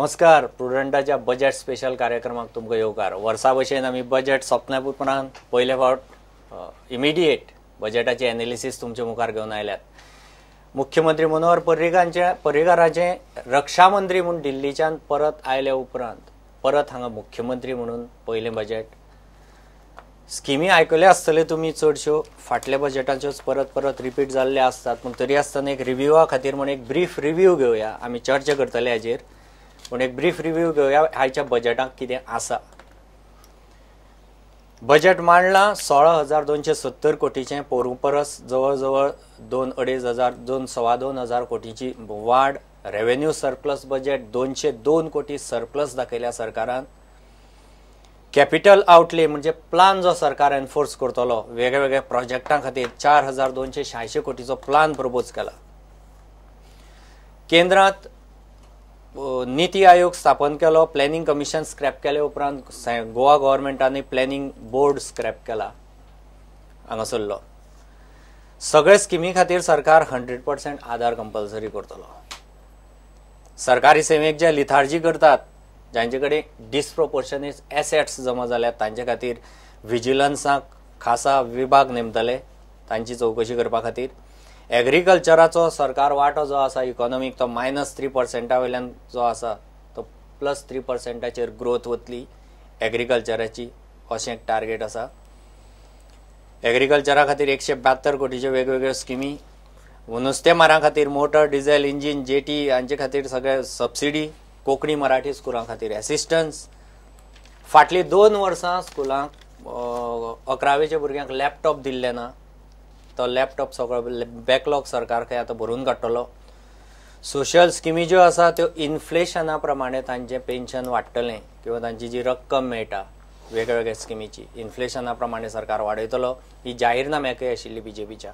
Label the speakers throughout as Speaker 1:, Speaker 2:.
Speaker 1: नमस्कार, प्रुडंटाच्या budget special कार्यक्रमाक तुमकां येवकार. वर्सा भशेन आमी बजेट सोंपल्या उपरांत पयले फावट इमिडिएट बजेटाचे एनालिसीस तुमचे मुखार घेवन आयल्यात. मुख्यमंत्री मनोहर पर्रीकाराचे रक्षामंत्री म्हूण दिल्लीच्यान परत आयले उपरांत परत हांगा मुख्यमंत्री म्हणून पयलें बजेट. स्किमी आयकल्यो आसतल्यो तुमी, चडश्यो फाटल्या बजेटाच्योच परत परत रिपीट जाल्ले आसतात, पूण तरी आसतना एक रिव्यूवा खातीर म्हूण एक ब्रीफ रिव्यू घेवया. आमी चर्चा करतले हाजेर, पूण एक ब्रीफ रिव्यू घेवया आयच्या बजेटाक कितें आसा. बजेट मांडलां 16,270 कोटीचें, पोरूं परस जवळ जवळ 2-2.5 हजार, 2-2.25 हजार कोटीची वाड. रेव्हेन्यू सरप्लस बजेट 202 कोटी सरप्लस दाखयल्या सरकारान. कॅपिटल आउटले म्हणजे प्लान जो सरकार एनफोर्स करतलो वेगळ्या प्रोजेक्टां खातीर 4,286 कोटीचो प्लान प्रपोज केला. केंद्रांत नीती आयोग स्थापन केलो, प्लॅनिंग कमिशन स्क्रॅप केले उपरांत गोवा गव्हर्मेंटान प्लॅनिंग बोर्ड स्क्रॅप केला हांगासरलो. सगळे स्किमी खातीर सरकार 100% आधार कंपल्सरी करतलो. सरकारी सेवेक जे लिथार्जी करतात, जांचे कडेन डिसप्रोपोर्शनेट एसेट्स जमा जाल्यात, तांचे खातीर विजिलन्साक खासा विभाग नेमतले तांची चवकशी करपा खातीर. एग्रीकल्चराचो सरकार वांटो जो आसा इकॉनॉमीक तो -3% वयल्यान जो आसा तो +3% ग्रोथ वतली एग्रीकल्चराची, अशें एक टार्गेट आसा. एग्रीकल्चरा खातीर 172 कोटीच्यो वेगवेगळ्यो स्किमी. नुस्तेमारां खातीर मोटर, डिझेल, इंजीन, जेटी हांचे खातीर सगळे सबसिडी. कोंकणी मराठी स्कुलां खातीर एसिस्टन्स. फाटलीं 2 वर्सां स्कुलांक 11वेच्या भुरग्यांक लॅपटॉप दिल्ले ना, तो लॅपटॉप सगळो बॅकलॉग सरकार खंय आतां भरून काडटलो. सोशल स्किमी ज्यो आसा त्यो इन्फ्लेशना प्रमाणे तांचें पेन्शन वाडटलें किंवा तांची जी रक्कम मेळटा वेगवेगळ्या स्किमीची इन्फ्लेशना प्रमाणे सरकार वाडयतलो. ही जाहीरनाम्याकय आशिल्ली बीजेपीच्या.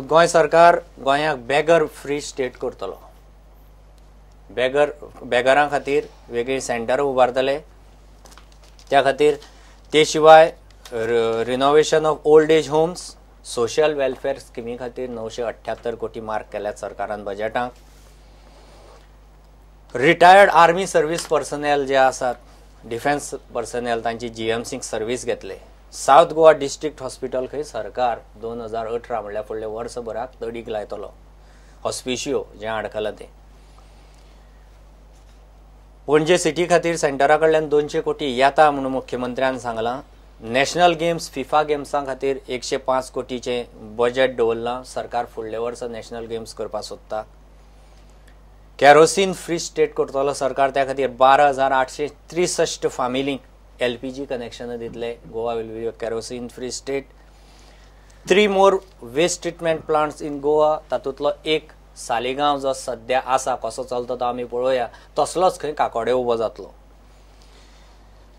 Speaker 1: गोंय सरकार गोंयाक बेगर फ्री स्टेट करतलो. बेगरां खातीर वेगळी सेंटर उबारतले त्या खातीर. ते शिवाय renovation of old age homes, social welfare स्किमी खातीर 978 कोटी मार्क केल्यात सरकारान बजेटाक. रिटायर्ड आर्मी सर्वीस पर्सनेल जे आसात, डिफेन्स पर्सनेल, तांची जीएमसीक सर्वीस घेतले. सावथ गोवा डिस्ट्रिक्ट हॉस्पिटल खंय सरकार 2018 म्हणल्यार फुडल्या वर्सभराक तडीक लायतलो. हॉस्पिशियो जें आडखलां तें. पणजे सिटी खातीर सेंटरा कडल्यान 200 कोटी येता म्हणून मुख्यमंत्र्यान सांगलां. नॅशनल गेम्स, फिफा गेम्सां खातीर 105 कोटीचें बजेट दवरलां. सरकार फुडल्या वर्सा नॅशनल गेम्स करपाक सोदता. कॅरोसीन फ्री स्टेट करतलो सरकार, त्या खातीर 12,863 फामिलींक एलपीजी कनेक्शनां दितले. Goa will be a kerosene free state. 3 more waste treatment plants in Goa, तातूंतलो एक सालिगांव जो सद्या आसा कसो चलता तो आमी पळोवया, तसलोच खंय काकोडे उबो जातलो.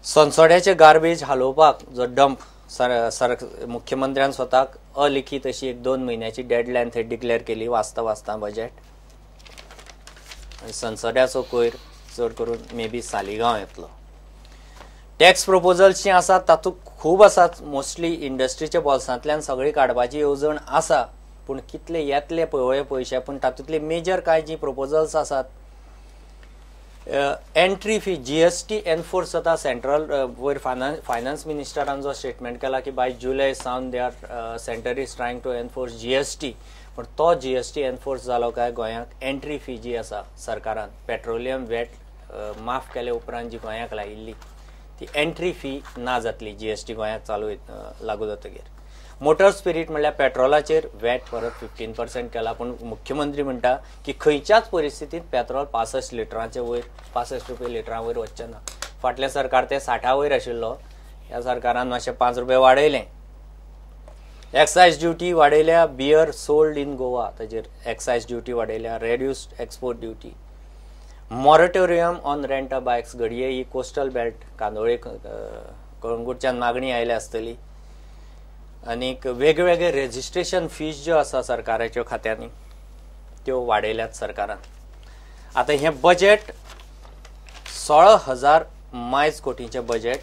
Speaker 1: सनसोड्याचे गार्बेज हालोवपाक जो डंप सर मुख्यमंत्र्यान स्वताक अलिखीत अशी एक 2 म्हयन्याची डेडलायन थंय डिक्लेअर केली वाचता वाचता बजेट. आनी सनसोड्याचो कोयर चड करून मे बी सालिगांव येतलो. टॅक्स प्रपोजल्स जीं आसात तातूंत खूब आसात, मोस्टली इंडस्ट्रीच्या बोल्सांतल्यान सगळी काडपाची येवजण आसा, पूण कितले येतले पळोवया पयशे. पूण तातूंतले मेजर कांय जी प्रपोजल्स आसात, एंट्री फी जीएसटी एनफोर्स जाता सेंट्रल वयर फायनान्स मिनिस्टरान जो स्टेटमेंट केला की बाय जुलय सावन they are centre is trying to enforce GST. पूण तो जीएसटी एनफोर्स जालो काय गोंयाक एंट्री फी जी आसा सरकारान पेट्रोलियम वॅट माफ केले उपरांत जी गोंयाक लायिल्ली ती एंट्री फी ना जातली जीएसटी गोंयाक चालू लागू जातकीर. मोटर स्पिरीट म्हणल्यार पेट्रोलाचेर वॅट परत 15% केला, पूण मुख्यमंत्री म्हणटा की खंयच्याच परिस्थितींत पेट्रोल 65 लिटरांचे वयर, 65 रुपये लिटरां वयर वचचें ना. फाटलें सरकार तें 60 वयर आशिल्लो, ह्या सरकारान मातशें 5 रुपये वाडयलें. एक्सायज ड्युटी वाडयल्या, बियर सोल्ड इन गोवा ताजेर एक्सायज ड्युटी वाडयल्या, reduced export duty, moratorium on rent a bikes. घडये ही कोस्टल बेल्ट कांदोळे कळंगूटच्यान मागणी आयल्या आसतली. आनीक वेगवेगळे रेजिस्ट्रेशन फीज ज्यो आसा सरकाराच्यो खात्यांनी त्यो वाडयल्यात सरकारान. आतां हें बजेट 16,000 मायज कोटींचें बजेट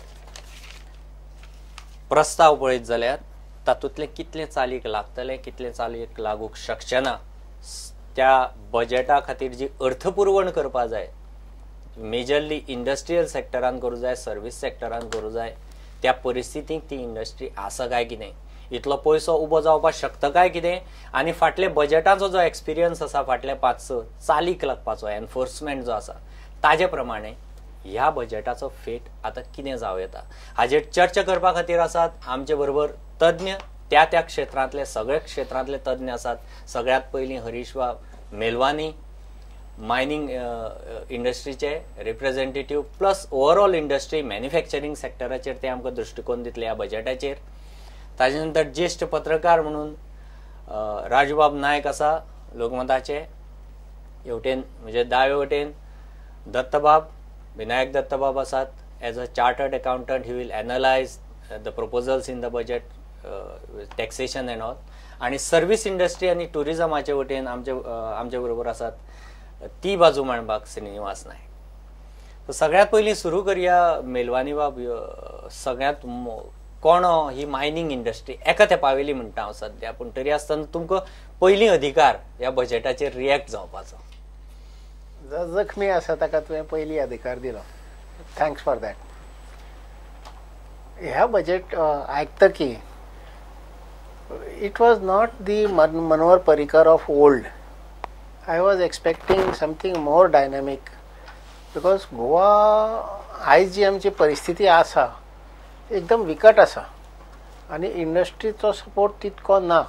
Speaker 1: प्रस्ताव पळयत जाल्यार तातूंतलें कितलें चालीक लागतलें, कितलें चालीक लागूंक शकचें ना, त्या बजेटा खातीर जी अर्थपुरवण करपा जाय मेजरली इंडस्ट्रियल सेक्टरान करूं जाय, सर्वीस सेक्टरान करूं जाय. त्या परिस्थितीक ती इंडस्ट्री आसा काय कितें, इतलो पयसो उबो जावपाक शकता काय कितें, आनी फाटले बजेटाचो जो एक्सपिरियन्स आसा फाटले 5-6 चालीक लागपाचो एनफोर्समेंट जो आसा ताजे प्रमाणे ह्या बजेटाचो फेट आतां कितें जावं येता हाजेर चर्चा करपा खातीर आसात आमचे बरोबर तज्ञ, त्या त्या क्षेत्रांतले सगळे क्षेत्रांतले तज्ञ आसात. सगळ्यांत पयलीं हरीशबाब मेलवानी, मायनिंग इंडस्ट्रीचे representative, plus overall industry manufacturing सेक्टराचेर ते आमकां दृश्टिकोन दितले ह्या बजेटाचेर. ताजे नंतर ज्येश्ठ पत्रकार म्हणून राजूबाब नायक आसा लोकमताचे, हेवटेन म्हणजे दावे वटेन दत्तबाब, विनायक दत्तबाब आसात. As a chartered accountant he will analyse the proposals in the budget, taxation and all. आनी सर्वीस इंडस्ट्री आनी ट्युरिजमाचे वटेन आमचे आमचे बरोबर आसात ती बाजू मांडपाक श्रीनिवास नायक. सगळ्यांत पयलीं सुरू करया मेलवानी बाब, सगळ्यांत कोणो ही मायनिंग इंडस्ट्री एका तेंपावेली म्हणटा हांव सद्या, पूण तरी आसतना तुमकां पयलीं अधिकार ह्या बजेटाचेर रिएक्ट जावपाचो.
Speaker 2: जखमी आसा ताका तुवें पयलीं अधिकार दिलो, thanks for that. ह्या budget आयकतकी it was not the Manohar Parrikar of old. I was expecting something more dynamic because Goa आयज जी आमची परिस्थिती आसा एकदम विकट आसा आनी इंडस्ट्रीचो सपोर्ट तितको ना,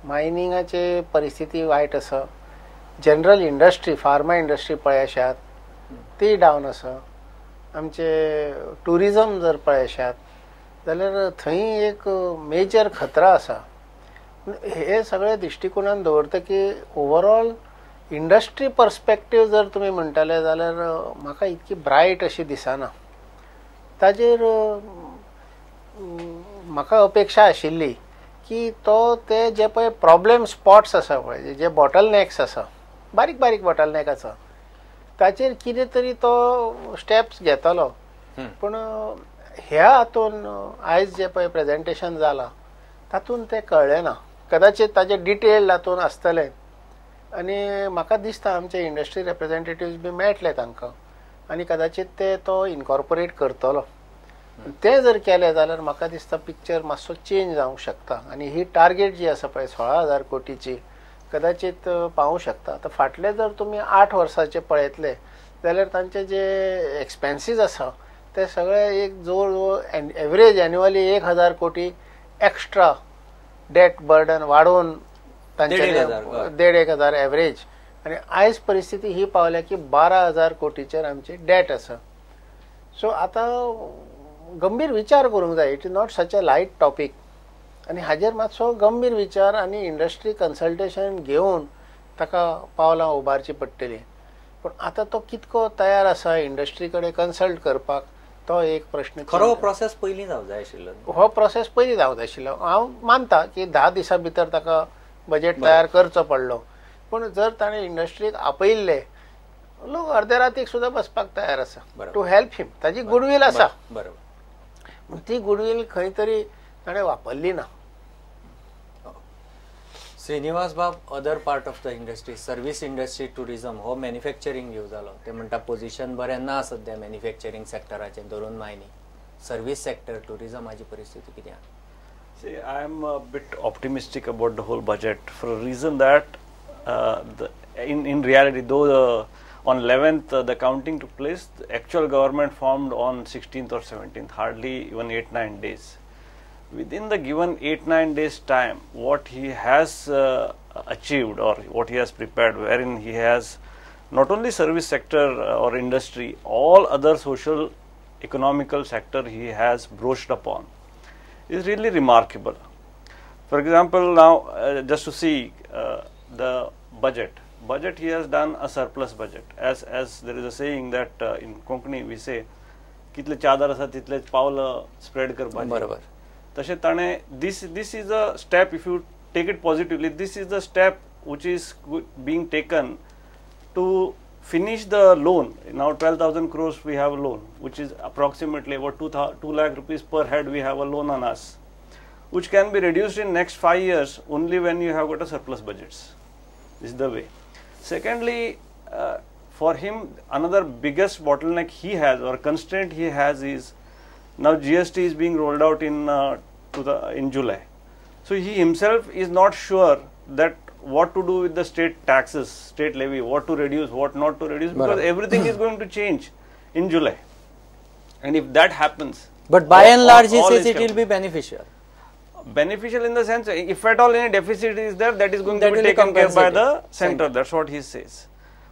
Speaker 2: मायनिंगाची परिस्थिती वायट आसा, जनरल इंडस्ट्री फार्मा इंडस्ट्री पळयशात ती डावन आसा, आमचे ट्युरिजम जर पळयशात जाल्यार थंय एक मेजर खतरा आसा. हे सगळे दृश्टिकोनान दवरता की ओवरऑल इंडस्ट्री पर्सपेक्टीव जर तुमी म्हणटाले जाल्यार म्हाका इतकी ब्रायट अशी दिसना. ताजेर म्हाका अपेक्षा आशिल्ली की तो ते जे पळय प्रॉब्लेम स्पॉट्स आसा पळय, जे बॉटल नॅक्स आसा, बारीक बारीक बॉटल नॅक आसा, ताचेर कितें तरी तो स्टेप्स घेतलो. पूण ह्या हातून आयज जे पळय प्रेजेंटेशन जालां तातूंत तें कळ्ळें ना, कदाचित ताजे डिटेल्ड हातून आसतलें. आनी म्हाका दिसता आमचे इंडस्ट्री रिप्रेजेंटेटिव्स बी मेळटले तांकां आनी कदाचित ते तो इनकॉर्पोरेट करतलो. तें जर केलें जाल्यार म्हाका दिसता पिक्चर मातसो चेंज जावंक शकता आनी ही टार्गेट जी आसा पळय 16,000 कोटीची कदाचित पावूंक शकता. आतां फाटले जर तुमी 8 वर्साचे पळयतले जाल्यार तांचे जे एक्सपेन्सीस आसा ते सगळे एक जवळ जवळ एवरेज एन्युअली 1,000 कोटी एक्स्ट्रा डेट बर्डन वाडोवन तांचे 1,500 एवरेज. आनी आयज परिस्थिती ही पावल्या की 12,000 कोटीचेर आमची डेट आसा. सो आतां गंभीर विचार करूंक जाय, it is not such a light topic. आनी हाजेर मातसो गंभीर विचार आनी इंडस्ट्री कन्सल्टेशन घेवन ताका पावलां उबारची पडटली. पूण आतां तो कितको तयार आसा इंडस्ट्री कडेन कन्सल्ट करपाक तो एक प्रश्न.
Speaker 1: खरो प्रोसेस पयलीं जावंक जाय आशिल्लो,
Speaker 2: हो प्रोसेस पयलीं जावंक जाय आशिल्लो. हांव मानता की 10 दिसां भितर ताका बजेट तयार करचो पडलो, पूण जर ताणें इंडस्ट्रीक आपयिल्लें लोक अर्दे रातीक सुद्दां बसपाक तयार आसा टू हेल्प हिम, ताजी गुडवील आसा. बरोबर, ती गुडवील खंय तरी ताणें वापरली ना.
Speaker 1: श्रीनिवास बाब, other part of the industry, service industry, tourism हो मॅन्युफॅक्चरींग घेव जालो, ते म्हणटा पोझिशन बरें ना सद्या मॅन्युफॅक्चरींग सेक्टराचें धरून मायनिंग, सर्वीस सेक्टर, ट्युरिजमाची परिस्थिती कितें आसा?
Speaker 3: See, I am a bit optimistic about the whole budget for a reason that in reality, though on 11th the counting took place, the actual government formed on 16th or 17th, hardly even 8-9 days. Within the given 8-9 days time, what he has achieved or what he has prepared, wherein he has not only service sector or industry, all other social economical sector he has broached upon, is really remarkable. For example, now just to see the budget he has done a surplus budget. As there is a saying that in Konkani we say, कितले चादर आसा तितले पावल spread करपाचे.
Speaker 1: बरोबर.
Speaker 3: तशें ताणें this is a step, if you take it positively, this is the step which is being taken to finish the loan. Now 12,000 crores we have a loan, which is approximately about 2 lakh rupees per head we have a loan on us, which can be reduced in next 5 years only when you have got a surplus budgets. This is the way. Secondly, For him, another biggest bottleneck he has or constraint he has is now GST is being rolled out in July. So he himself is not sure that what to do with the state taxes, state levy, what to reduce, what not to reduce, because everything is going to change in July. And if that happens...
Speaker 1: But by and large, he says it will be beneficial.
Speaker 3: Beneficial in the sense, if at all any deficit is there, that is going to be taken care by the center. That's what he says.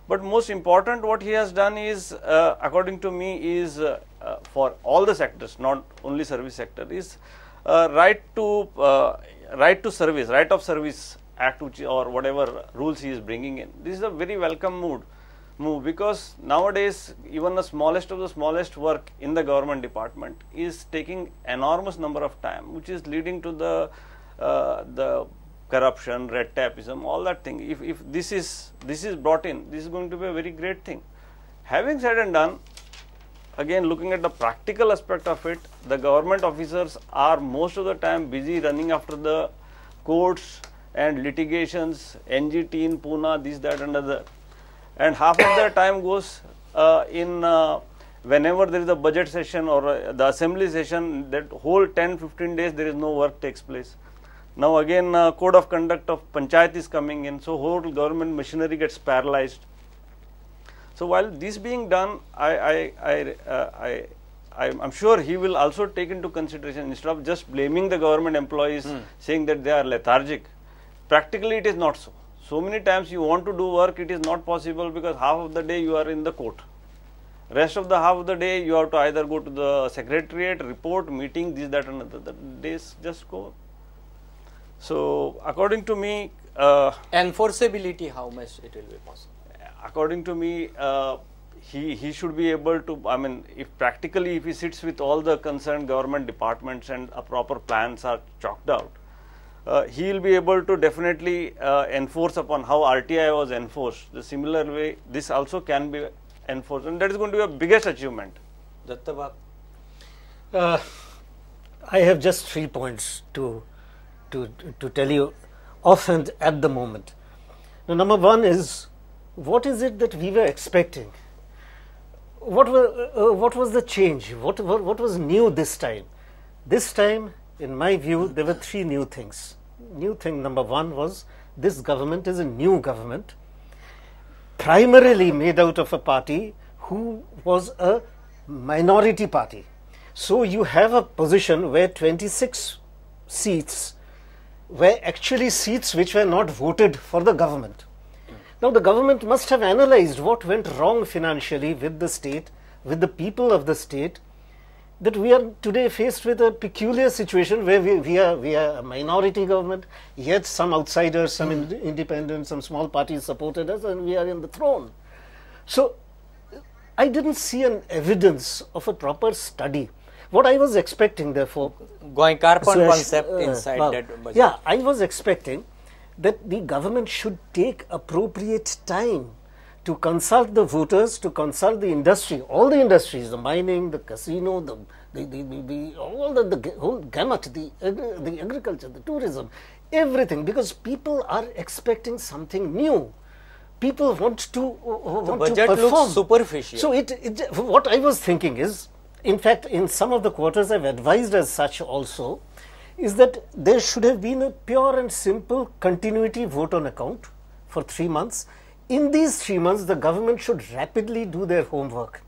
Speaker 3: But most important, what he has done is, according to me, is for all the sectors, not only service sector, is right to service, right of service act, which, or whatever rules he is bringing in. This is a very welcome move, because nowadays even the smallest of the smallest work in the government department is taking enormous number of time, which is leading to the corruption, red tapeism, all that thing. If this is brought in, this is going to be a very great thing. Having said and done, again looking at the practical aspect of it, the government officers are most of the time busy running after the courts and litigations, NGT in Pune, this, that and other. And half of their time goes in whenever there is a budget session or the assembly session, that whole 10-15 days there is no work takes place. Now again code of conduct of panchayat is coming in, so whole government machinery gets paralyzed. So while this being done, I'm sure he will also take into consideration, instead of just blaming the government employees, saying that they are lethargic. Practically it is not so. So many times you want to do work, it is not possible because half of the day you are in the court. Rest of the half of the day you have to either go to the secretariat, report, meeting, this, that and other. The days just go. So according to me...
Speaker 1: enforceability, how much it will be possible?
Speaker 3: According to me, he should be able to, I mean, if practically if he sits with all the concerned government departments and a proper plans are chalked out, he will be able to definitely enforce upon how RTI was enforced. The similar way, this also can be enforced, and that is going to be a biggest achievement.
Speaker 1: Datta
Speaker 4: Bab? I have just 3 points to tell you offhand at the moment. Now, number one is, what is it that we were expecting? What was the change? What was new this time? This time, in my view, there were 3 new things. New thing number one was, this government is a new government, primarily made out of a party who was a minority party. So you have a position where 26 seats were actually seats which were not voted for the government. Now the government must have analyzed what went wrong financially with the state, with the people of the state, that we are today faced with a peculiar situation where we are a minority government, yet some outsiders, some independents, some small parties supported us, and we are in the throne. So I didn't see an evidence of a proper study. What I was expecting, therefore,
Speaker 1: Goenkarpan concept inside that budget.
Speaker 4: Yeah, I was expecting that the government should take appropriate time to consult the voters, to consult the industry, all the industries, the mining, the casino, the whole gamut, the agriculture, the tourism, everything, because people are expecting something new. People want to
Speaker 1: the budget
Speaker 4: perform.
Speaker 1: Looks superficial.
Speaker 4: So what I was thinking is, in fact, in some of the quarters I've advised as such also, is that there should have been a pure and simple continuity vote on account for 3 months. In these 3 months, the government should rapidly do their homework.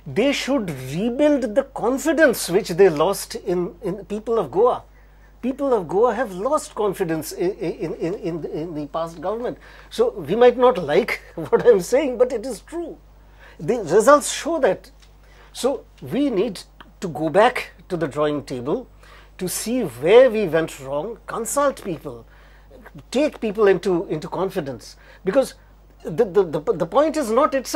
Speaker 4: They should rebuild the confidence which they lost in people of Goa. People of Goa have lost confidence in the past government. So we might not like what I am saying, but it is true. The results show that. So we need to go back to the drawing table to see where we went wrong, consult people, take people into confidence, because the point is not it's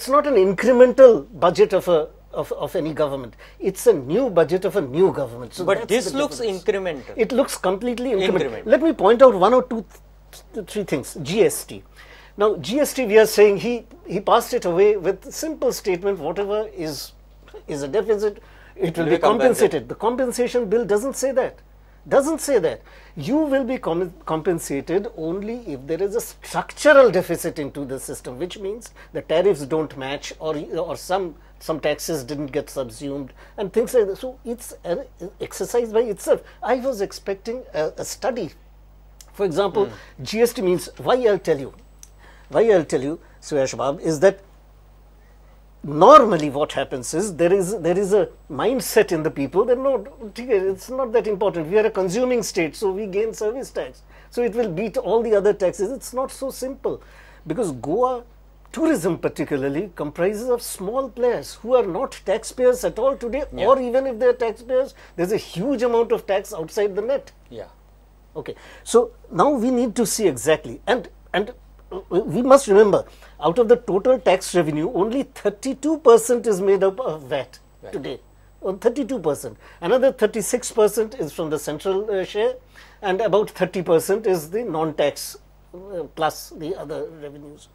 Speaker 4: not an incremental budget of any government. It's a new budget of a new government. So
Speaker 1: but this looks incremental.
Speaker 4: It looks completely incremental. Let me point out 1 or 2, 3 things. GST. Now GST, we are saying he passed it away with simple statement: whatever is a deficit, it will be compensated. The compensation bill doesn't say that. Doesn't say that. You will be compensated only if there is a structural deficit into the system, which means the tariffs don't match, or some taxes didn't get subsumed and things like that. So it's an exercise by itself. I was expecting a study. For example, GST means, why I'll tell you, Suyash Bab, is that normally what happens is there is a mindset in the people that no, it's not that important. We are a consuming state, so we gain service tax. So it will beat all the other taxes. It's not so simple, because Goa tourism particularly comprises of small players who are not taxpayers at all today, or even if they are taxpayers, there's a huge amount of tax outside the net.
Speaker 1: Yeah.
Speaker 4: Okay. So now we need to see exactly, and we must remember, out of the total tax revenue, only 32% is made up of VAT today. 32%. Another 36% is from the central share, and about 30% is the non-tax plus the other revenues.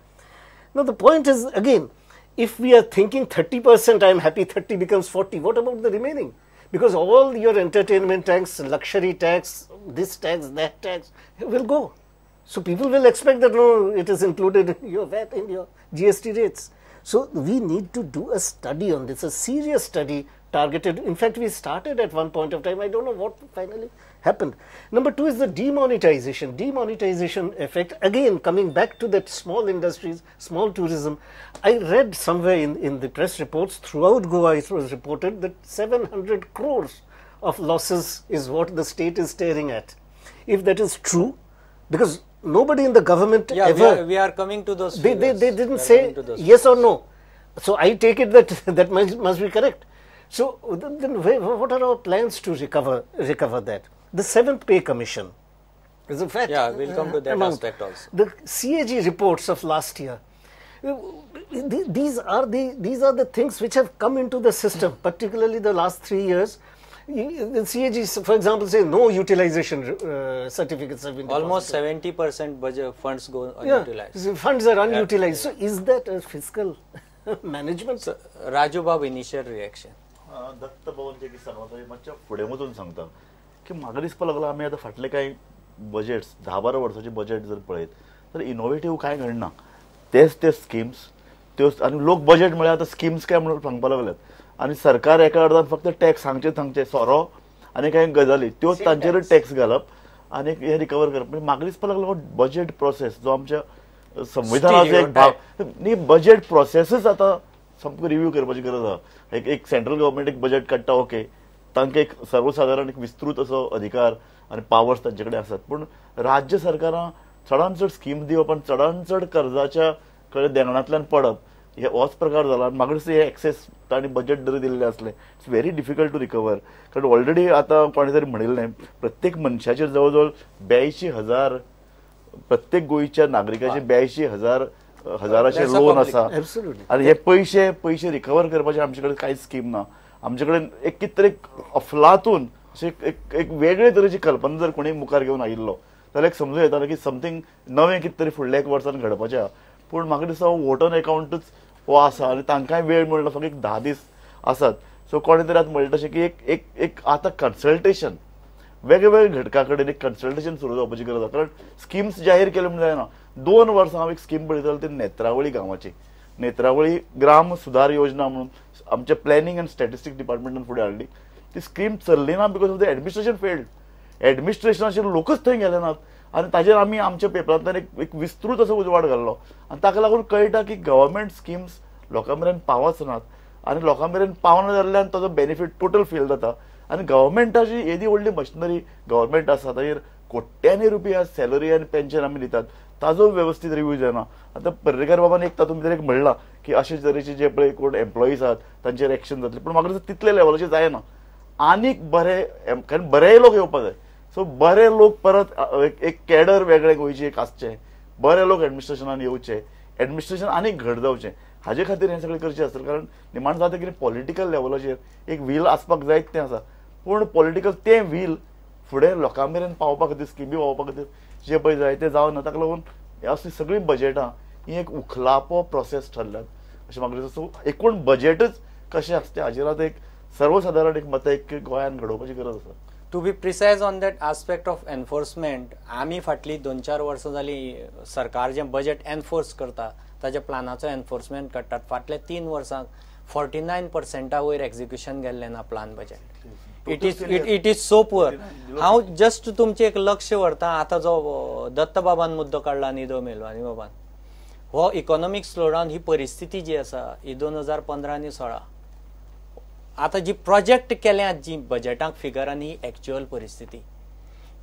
Speaker 4: Now the point is, again, if we are thinking 30%, I am happy 30 becomes 40, what about the remaining? Because all your entertainment tax, luxury tax, this tax, that tax will go. So people will expect that no, it is included in your VAT, in your GST rates. So we need to do a study on this, a serious study targeted. In fact, we started at one point of time. I don't know what finally happened. Number two is the demonetization. Demonetization effect, again, coming back to that small industries, small tourism. I read somewhere in the press reports throughout Goa, it was reported that 700 crores of losses is what the state is staring at. If that is true, because nobody in the government ever...
Speaker 1: We are coming to those
Speaker 4: figures. They didn't say yes or no. So I take it that that must be correct. So then what are our plans to recover that? The 7th Pay Commission is a fact.
Speaker 1: Yeah, we'll come to that aspect also.
Speaker 4: The CAG reports of last year, these are the things which have come into the system, particularly the last 3 years. The CAG, for example, say no utilization certificates have been deposited.
Speaker 1: Almost 70% budget funds go unutilized.
Speaker 4: Yeah, funds are unutilized. Yeah. So is that a fiscal management?
Speaker 1: So, Raju Bab, initial reaction.
Speaker 5: Datta बाबांचे कितें सांगलां तें मातशें फुडें वचून सांगता की म्हाका दिसपाक लागला आमी आतां फाटले कांय बजेट्स 10-12 वर्सांचे बजेट जर पळयत तर इनोवेटीव कांय घडना, तेच ते स्किम्स त्यो आनी लोक बजेट म्हळ्यार आतां स्किम्स काय म्हणून सांगपाक लागल्यात आनी सरकार एका अर्दान फक्त टॅक्स सांगचे सांगचे सोरो आनी कांय गजाली त्यो तांचेरूच टॅक्स घालप आनी हे रिकवर करप. म्हणजे म्हाका दिसपाक लागलो बजेट प्रोसेस जो आमच्या संविधानाचो एक भाग न्ही, बजेट प्रोसेसच आतां सामको रिव्यू करपाची गरज आसा. एक एक सेंट्रल गव्हर्मेंट एक बजेट काडटा, ओके, तांकां एक सर्वसादारण एक विस्तृत असो अधिकार आनी पावर्स तांचे कडेन आसात, पूण राज्य सरकारां चडान चड स्कीम दिवप आनी चडान चड कर्जाच्या कडेन देंगणांतल्यान पडप हे होच प्रकार जाला. आनी म्हाका दिसता हे एक्सेस तांणी बजेट जरी दिल्लें आसलें it's very difficult to recover, कारण ऑलरेडी आतां कोणें तरी म्हणिल्लें प्रत्येक मनशाचेर जवळ जवळ 82,000 प्रत्येक गोंयच्या नागरिकाचेर 82,000 हजाराचे लोन आसा आनी हे पयशे पयशे रिकवर करपाचे आमचे कडेन कांयच स्कीम ना. आमचे कडेन एक कितें तरी अफलातून अशें एक वेगळे तरेची कल्पना जर कोणी मुखार घेवन आयिल्लो जाल्यार एक समजूं येतालें की समथींग नवें कितें तरी फुडल्या एक वर्सान घडपाचें आहा. पूण म्हाका दिसता हो वोट ऑन एकावंटूच हो आसा आनी तांकांय वेळ मेळना, फक्त एक 10 दीस आसात. सो कोणें तरी आतां म्हणटा तशें की एक एक एक आतां कन्सल्टेशन वेगळे वेगळे घटका कडेन एक कन्सल्टेशन सुरू जावपाची गरज आसा, कारण स्किम्स जाहीर केल्यो म्हूण जायना. 2 वर्सां हांव एक स्कीम पळयतालो ती नेत्रावळी गांवाची, नेत्रावळी ग्राम सुधार योजना म्हणून आमच्या प्लॅनिंग अँड स्टॅटिस्टीक डिपार्टमेंटान फुडें हाडली. ती स्कीम चल्ली ना because of the administration failed. एडमिनिस्ट्रेशनाचेर लोकच थंय गेले नात आनी ताजेर आमी आमच्या पेपरांतल्यान एक विस्तृत असो उजवाड घाल्लो आनी ताका लागून कळटा की गव्हर्मेंट स्किम्स लोकां मेरेन पावच नात आनी लोकां मेरेन पावना जाल्ल्यान ताजो बेनिफीट टोटल फेल जाता. आनी गव्हर्मेंटाची येदी व्हडली मशिनरी गव्हर्मेंट आसा ताजेर कोट्यांनी रुपया सॅलरी आनी पेन्शन आमी दितात, ताजो वेवस्थीत रिव्यू जायना. आतां पर्रीकार बाबान एक तातूंत भितर एक म्हणलां की अशे तरेचे जे पळय कोण एम्प्लॉईज आहात तांचेर एक्शन जातलें, पूण म्हाका दिसता तितले लेवलाचेर जायना. आनीक बरे, कारण बरेय लोक येवपाक जाय, सो बरे लोक परत एक कॅडर वेगळे गोंयचे एक आसचे, बरे लोक एडमिनिस्ट्रेशनान येवचे, एडमिनिस्ट्रेशन आनीक घट जावचें, हाजे खातीर हें सगळें करचें आसतलें. कारण निमाण जाता कितें पॉलिटिकल लेवलाचेर एक व्हील आसपाक जायत तें आसा, पूण पॉलिटिकल तें व्हील फुडें लोकां मेरेन पावपा खातीर स्किमी पावपा खातीर जे पळय जाय तें जावना. ताका लागून असलीं सगळीं बजेटां ही एक उखलापो प्रोसेस ठरल्यात अशें म्हाका दिसता. सो एकूण बजेटच कशें आसता हाजेर आतां एक सर्वसादारण एक मत एक गोंयांत घडोवपाची गरज आसा.
Speaker 1: To be precise on that aspect of enforcement, आमी फाटली 2-4 वर्सां जाली सरकार जें बजेट एनफोर्स करता ताच्या प्लानाचो एनफोर्समेंट काडटात. फाटल्या 3 वर्सांक 49% वयर एक्झिक्युशन गेल्लें ना plan budget. It is so poor. हांव जस्ट तुमचें एक लक्ष व्हरता, आतां जो दत्तबाबान मुद्दो काडला निदो मेलवानी बाबान, हो इकॉनॉमीक स्लोडावन ही परिस्थिती जी आसा ही 2015 आनी 16 आतां जी प्रोजेक्ट केल्या जी बजेटाक फिगर आनी ही एक्च्युअल परिस्थिती.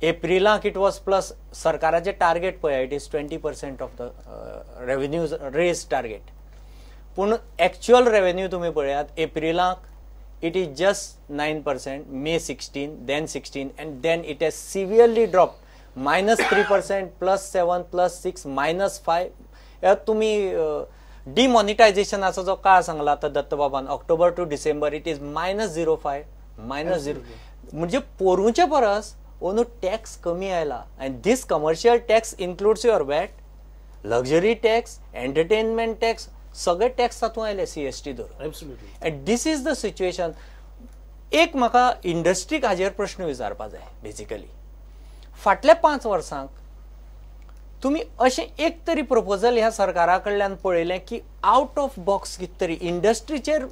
Speaker 1: एप्रिलाक it was plus सरकाराचें टार्गेट पळय, it is 20% of the revenue raise target, पूण एक्च्युअल रेवेन्यू तुमी पळयात एप्रिलाक it is just 9%, May 16, then 16, and then it has severely drop -3%, +7, +6, -5. तुमी डिमॉनिटायझेशनाचो जो काळ सांगला आतां दत्तबाबान, October to December it is -0.5, -0, म्हणजे पोरूंचे परस अंदू टॅक्स कमी आयला. And this commercial tax includes your VAT, luxury tax, entertainment tax, सगळे टॅक्स तातूंत आयले CST धरून. And this is the situation. एक म्हाका इंडस्ट्रीक हाजेर प्रश्न विचारपा जाय. बेजिकली फाटल्या 5 वर्सांक तुमी अशें एक तरी प्रपोजल ह्या सरकारा कडल्यान पळयलें की आवट ऑफ बॉक्स कितें तरी इंडस्ट्रीचेर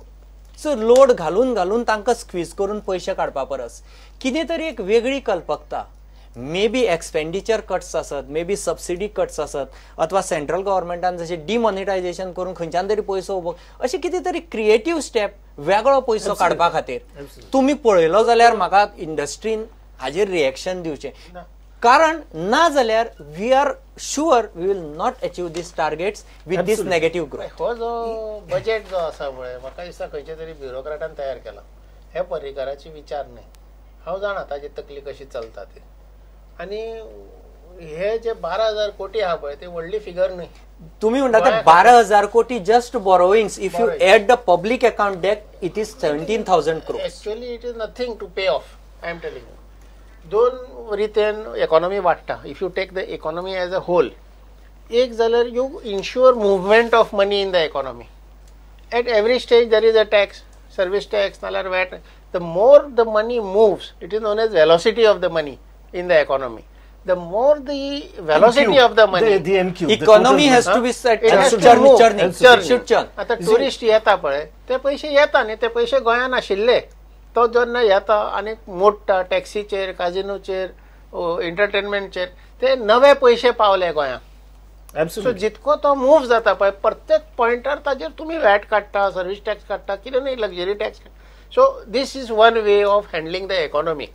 Speaker 1: लोड घालून घालून तांकां स्क्वीज करून पयशे काडपा परस कितें तरी एक वेगळी कल्पकता, मे बी एक्सपेंडिचर कट्स आसत, मे बी सबसिडी कट्स आसत, अथवा सेंट्रल गव्हर्मेंटान जशें डिमॉनिटायझेशन करून खंयच्यान तरी पयसो उबो, अशें कितें तरी क्रिएटीव स्टेप वेगळो पयसो काडपा खातीर तुमी पळयलो जाल्यार म्हाका इंडस्ट्रीन हाजेर रिएक्शन दिवचें, कारण ना जाल्यार we are sure we will not achieve this targets with this negative growth.
Speaker 2: हो जो बजेट जो आसा पळय, म्हाका दिसता खंयच्या तरी ब्युरोक्रेटान तयार केला, हे पर्रीकाराचे विचार न्हय. हांव जाणा ताजी तकली कशी चलता ती. आनी हे जे 12,000 कोटी आहा पळय ते व्हडली फिगर न्हय.
Speaker 1: तुमी म्हणटा ते 12,000 कोटी just borrowings, if you add the public account debt it is 17,000 crore.
Speaker 2: Actually it is nothing to pay off. I am telling you, दोन रितेन इकॉनॉमी वाडटा. If you take the economy as a whole, एक जाल्यार you ensure movement of money in the economy. At every stage there is a tax, service tax नाल्यार VAT. The more the money moves, it is known as velocity of the money in the economy. The more the velocity of the money,
Speaker 4: the MQ,
Speaker 1: economy has to be set, churning, should churn.
Speaker 2: आता tourist येता पळय, ते पयशे येता न्ही, ते पयशे गोंयान आशिल्ले, तो जेन्ना येता आनी मोडटा टॅक्सीचेर, काजिनोचेर, एंटरटेनमेंटचेर, ते नवे पयशे पावले गोंयांत. सो जितको तो मूव जाता पळय प्रत्येक पॉयंटार ताजेर तुमी वॅट काडटा, सर्वीस टॅक्स काडटा, कितें न्ही luxury tax. So this is one way of handling the economy.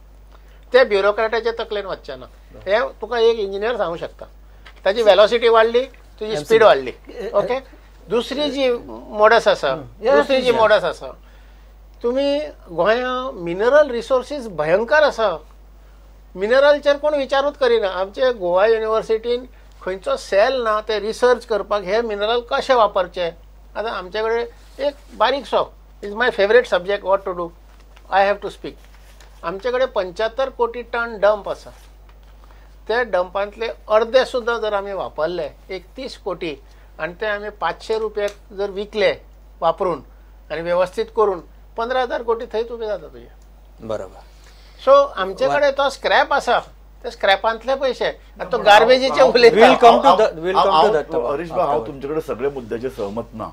Speaker 2: ते ब्युरोक्रेटाच्या तकलेन वचचें ना, हे तुका एक इंजिनियर सांगू शकता. ताजी वेलोसिटी वाडली, तुजी स्पीड वाडली. ओके, दुसरी जी मोडस आसा, दुसरी जी मोडस आसा, तुमी गोंया मिनरल रिसोर्सीस भयंकर आसा. मिनरलचेर कोण विचारूच करिना. आमचे गोवा युनिवर्सिटीन खंयचो सेल ना ते रिसर्च करपाक हे मिनरल कशे वापरचे. आतां आमचे कडेन एक बारीकसो is my favourite subject, what to do, I have to speak. आमचे कडेन 75 कोटी टन डंप आसा. ते डंपांतले अर्दे सुद्दां जर आमी वापरले, 31 कोटी, आनी ते आमी 500 रुपयाक जर विकले वापरून आनी वेवस्थीत करून, 15,000 कोटी थंयच उबे जाता तुजे.
Speaker 1: बरोबर.
Speaker 2: सो आमचे कडेन तो स्क्रॅप आसा, ते स्क्रॅपांतले पयशे, तो गार्बेजीचे उलयता.
Speaker 5: हरीश भाई, हांव तुमचे कडेन सगळे मुद्द्याचेर सहमत ना.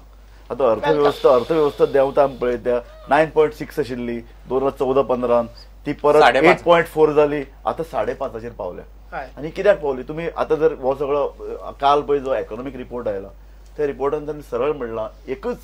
Speaker 5: आतां अर्थवेवस्था देंवता आमी पळयता, 9.6 आशिल्ली 2014-15, ती परत 8.4 जाली, आतां 5.5 पावल्या. आनी कित्याक पावली तुमी आतां जर हो सगळो काल पळय जो इकॉनॉमीक रिपोर्ट आयला, त्या रिपोर्टान तांणी सरळ म्हणलां, एकच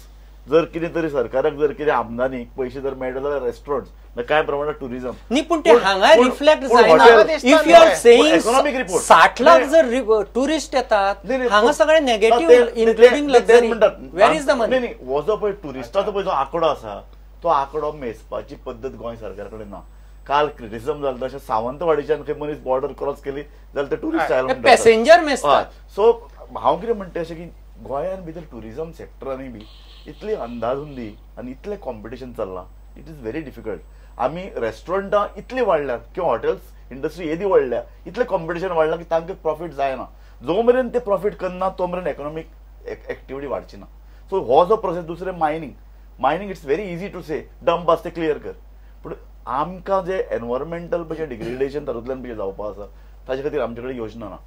Speaker 5: जर कितें तरी सरकाराक जर कितें आमदानी पयशे जर मेळटा जाल्यार रेस्टॉरंट्स, काय प्रमाणात टुरिझम
Speaker 1: न्ही, पूण ते हांगा रिफ्लेक्ट जायना. If you are saying economic report 60 lakh जर टुरिस्ट येतात, हांगा सगळे negative including luxury, where is the money?
Speaker 5: न्ही, हो जो पळय टुरिस्टाचो पळय जो आंकडो आसा, तो आंकडो मेजपाची पद्दत गोंय सरकारा कडेन ना. काल क्रिटिसिजम जालें तशें सावंतवाडीच्यान खंय मनीस बॉर्डर क्रॉस केली जाल्यार ते टुरिस्ट आयले म्हणटात,
Speaker 1: पॅसेंजर मेजतात.
Speaker 5: सो हांव कितें म्हणटा अशें की गोंयान भितर टुरिझम सेक्टरांनी बी इतली अंदाधुंदी आनी इतलें कॉम्पिटिशन चल्लां, it is very difficult. आमी रेस्टॉरंटां इतली वाडल्यात किंवा हॉटेल्स इंडस्ट्री येदी वाडल्या, इतलें कॉम्पिटिशन वाडलां की तांकां प्रॉफीट जायना. जो मेरेन ते प्रॉफीट करना तो मेरेन इकॉनॉमीक एक्टिविटी वाडची ना. सो हो जो प्रोसेस. दुसरें mining, mining it's very easy to say dump आसा ते क्लियर कर, पूण आमकां जे एनवायरमेंटल पळय डिग्रेडेशन तातूंतल्यान पळय जावपा आसा ताजे खातीर आमचे कडेन योजना ना.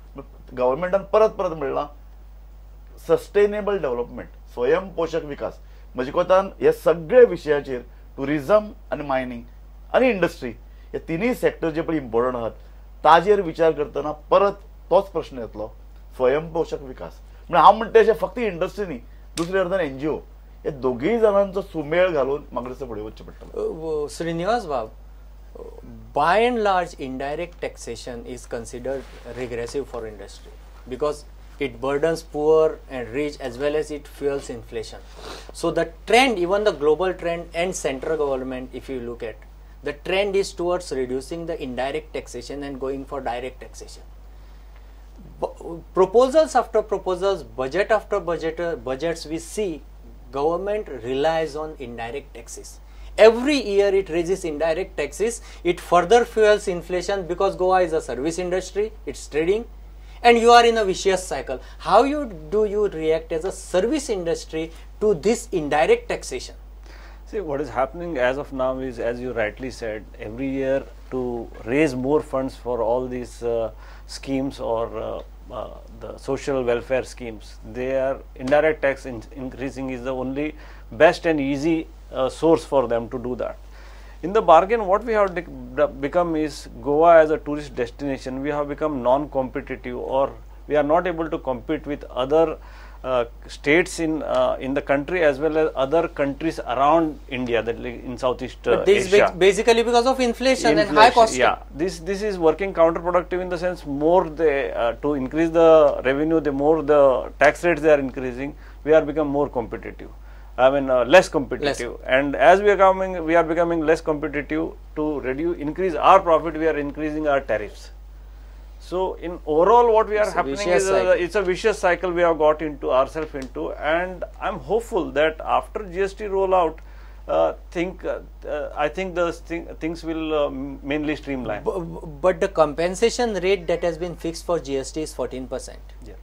Speaker 5: गव्हर्मेंटान परत परत म्हणलां सस्टेनेबल डेव्हलपमेंट, स्वयंपोशक विकास. म्हजे कोतान हे सगळे विशयाचेर टुरिझम आनी मायनींग आनी इंडस्ट्री हे तिनूय सेक्टर जे पळय इम्पॉर्टंट आहात ताजेर विचार करतना परत तोच प्रश्न येतलो, स्वयंपोशक विकास. म्हणजे हांव म्हणटा अशें फक्त इंडस्ट्री न्ही, दुसऱ्या अर्थान एनजीओ हे दोगीय जाणांचो सुमेळ घालून म्हाका दिसता फुडें वचचें पडटलें.
Speaker 1: श्रीनिवास बाब, by and large indirect taxation is considered regressive for industry because it burdens poor and rich as well as it fuels inflation. So the trend, even the global trend and central government, if you look at, the trend is towards reducing the indirect taxation and going for direct taxation. Proposals after proposals, budget after budget, budgets we see, government relies on indirect taxes. Every year it raises indirect taxes, it further fuels inflation because Goa is a service industry, it's trading, and you are in a vicious cycle. How do you react as a service industry to this indirect taxation?
Speaker 3: See, what is happening as of now is, as you rightly said, every year to raise more funds for all these schemes or the social welfare schemes, they are indirect tax increasing is the only best and easy source for them to do that. In the bargain, what we have become is Goa as a tourist destination, we have become non-competitive, or we are not able to compete with other states in the country as well as other countries around India, that like in Southeast
Speaker 1: But this
Speaker 3: Asia.
Speaker 1: Basically because of inflation and high cost.
Speaker 3: Yeah, this is working counterproductive in the sense more they to increase the revenue, the more the tax rates they are increasing, we are become more competitive. I mean less competitive. Less. And as we are becoming less competitive, to increase our profit, we are increasing our tariffs. So in overall what we are happening is it's a vicious cycle we have got into ourselves into, and I am hopeful that after GST rollout, I think the things will mainly streamline.
Speaker 1: But the compensation rate that has been fixed for GST is 14%.
Speaker 3: Yeah.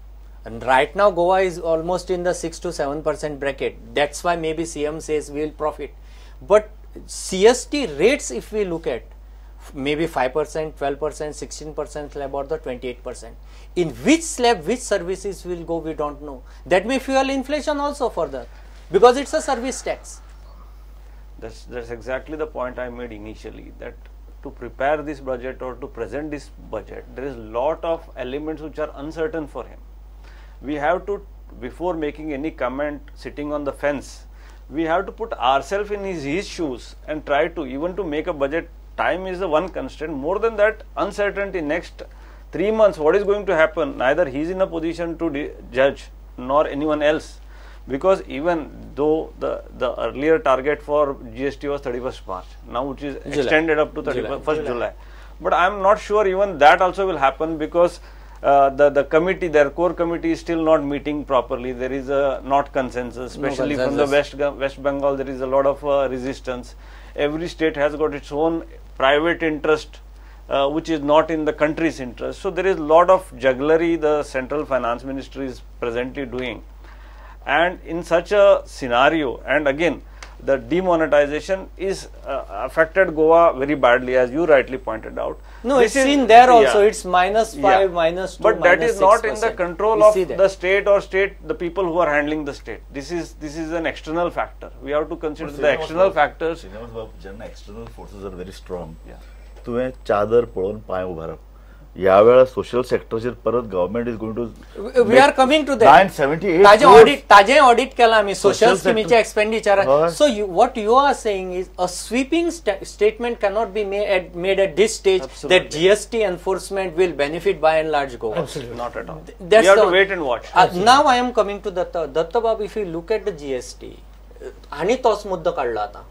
Speaker 1: And right now Goa is almost in the 6 to 7% bracket. That's why maybe CM says we will profit. But CST rates, if we look at, maybe 5%, 12%, 16% slab or the 28%. In which slab, which services will go, we don't know. That may fuel inflation also further because it's a service tax.
Speaker 3: That's exactly the point I made initially, that to prepare this budget or to present this budget, there is a lot of elements which are uncertain for him. We have to, before making any comment, sitting on the fence, we have to put ourselves in his shoes and try to, even to make a budget, time is the one constraint. More than that, uncertainty next 3 months, what is going to happen, neither he is in a position to judge nor anyone else, because even though the earlier target for GST was 31st March, now which is July. Extended up to 31st July. But I am not sure even that also will happen, because the committee, their core committee is still not meeting properly. There is a not consensus, especially no consensus. From the West Bengal, there is a lot of resistance. Every state has got its own private interest, which is not in the country's interest. So there is a lot of jugglery the central finance ministry is presently doing. And in such a scenario, and again, the demonetization is affected Goa very badly, as you rightly pointed out.
Speaker 1: No, it's seen there also. Yeah, it's -5, yeah. -2,
Speaker 3: but that is not in the control of the state or the people who are handling the state. This is an external factor. We have to consider the external factors.
Speaker 5: External forces are very strong. तुवें चादर पळोवन पांय उबारप. ह्या वेळार social सेक्टराचेर परत government is going to,
Speaker 1: we are coming to that.
Speaker 5: 978
Speaker 1: ताजें audit केलां आमी social स्किमीचे expenditure. So what you are saying is a sweeping statement cannot be made at this stage that GST enforcement will benefit by and large Goa.
Speaker 3: Absolutely. Not at all. We have to wait and watch.
Speaker 1: Now I am coming to Datta. Datta Bab, if you look at the GST, आनी तोच मुद्दो काडला आतां.